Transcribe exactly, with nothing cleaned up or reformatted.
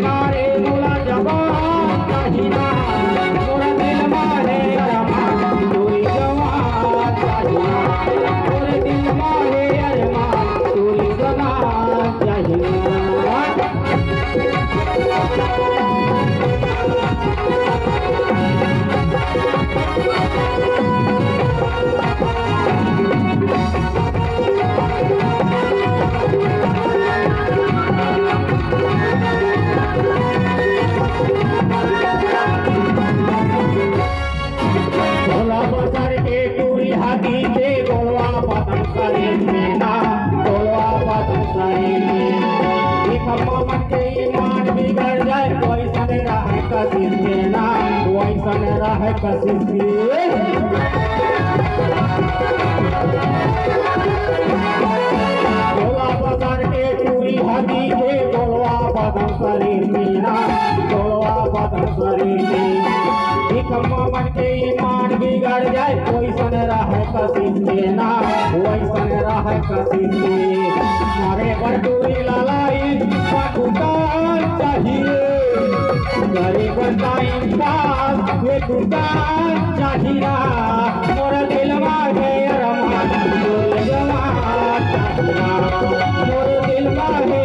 ना रे मोला जवान चाही ना, मोर दिल मा हे अरमान टूरी जवान चाही ना, मोर दिल मा हे अरमान टूरी जवान चाही ना। भोला बसर के टूरी हाथी के गोलवा बदन शरीर में ना, गोलवा बदन शरीर में। देखब मन के ईमान बिगड़ जाए, वैसन रहे कशिश के ना, वैसन रहे कशिश के। भोला बसर के टूरी हाथी के गोलवा बदन शरीर में ना, गोलवा बदन शरीर में। देखब मन के ईमान बिगड़ जाए, वैसन रहे कशिश के ना, वैसन रहे कशिश के। मारे बर टूरी लाला ई पटुका चाहिए, करे बर टाइम पास ये टुका चाहिए। मोर दिल मा हे अरमान टूरी जवान चाहिए, मोर दिल मा हे